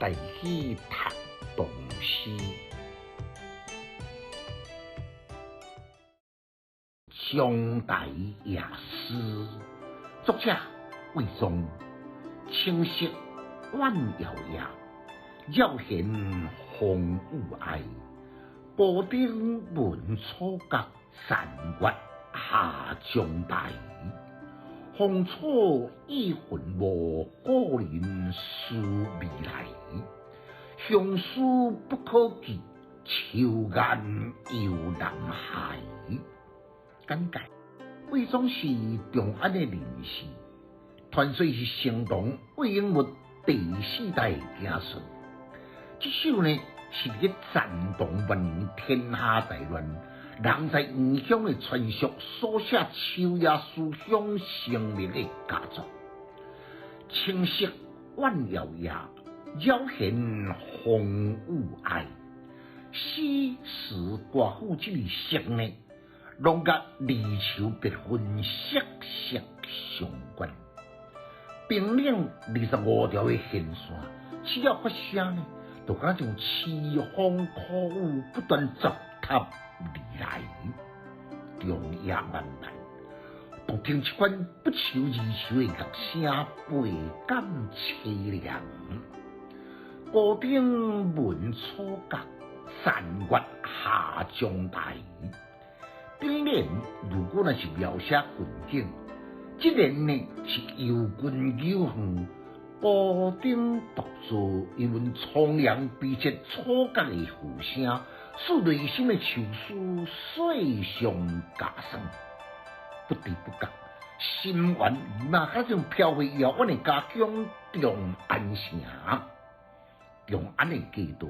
台語讀唐詩。松台夜思，作者魏宗，青色晚搖夜，繞弦風雨哀。孤燈聞楚角，殘月下長台。風草意雲霧，故人思未來。相思不可寄，秋雁猶難還。簡介：魏宗是長安的人士，傳說是成唐魏永穆第四代子孫。這首呢是佇咧戰唐末年天下大亂，人在異鄉的傳說所寫秋夜思鄉生命的佳作。青色晚搖夜，繞弦風雨哀。詩詞歌賦這個色呢，攏佮離愁別恨息息相關。冰冷25條的弦線，只要發聲呢，就敢若像淒風苦雨不斷砸塌而來，長夜漫漫，獨聽這款不愁而愁的樂聲，倍感淒涼。孤燈聞楚角，殘月下長台。頂聯如果若是描寫困境，這聯呢是猶近猶遠，孤燈獨坐，因為蒼涼悲切楚角的雨聲，使內心的愁思雪上加霜。不知不覺，心猿意馬，較像飄回遙遠的家鄉長安城。長安的街道，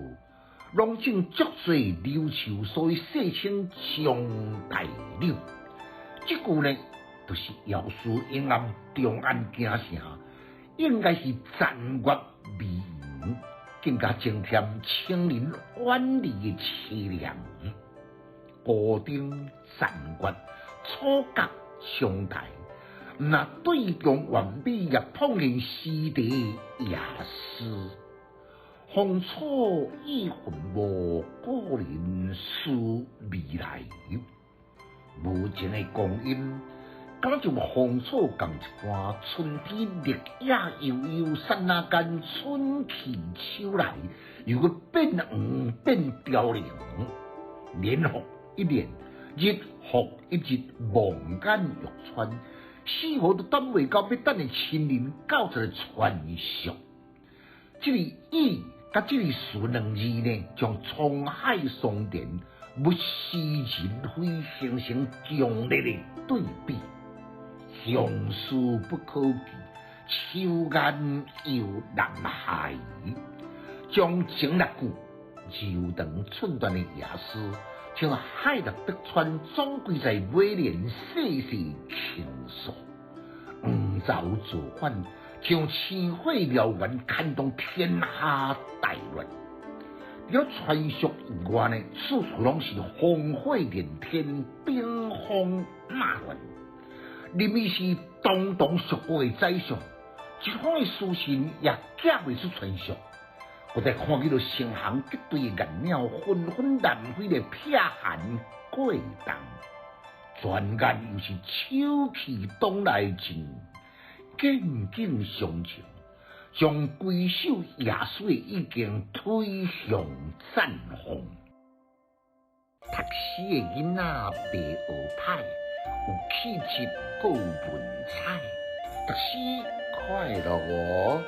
攏種足濟柳樹，所以世稱長台柳。這句呢，就是姚書永暗長安京城，應該是殘月微圓，更加增添親人遠離的淒涼。孤燈殘月，楚角長台，毋若對象完美，也碰見時地夜思。風草意雲霧，故人思未來。無情的光陰，敢若像風草仝一般，春天綠葉悠悠，剎那間春去秋來，又閣變黃變凋零。年復一年，日復一日，望眼欲穿，絲毫都等袂到，欲等的親人到一個傳說。這個意佮這個詞兩字呢，將滄海桑田、物是人非形成強烈的對比。相思不可寄，秋雁猶難還。將前六句柔腸寸斷的夜思，像海納百川，總歸在尾聯細細傾訴。黃巢造反，像星火燎原，牽動天下大亂。除了傳說以外呢，處處攏是烽火連天，兵荒馬亂。林伊是堂堂蜀國的宰相，一封的書信也寄袂出傳說。閣再看見著成行結隊的雁鳥，紛紛南飛的避寒過冬。轉眼又是秋去冬來盡，見景傷情，將歸首夜思的意境推向綻放。讀詩的囡仔袂學歹，有氣質閣有文采，讀詩快樂哦。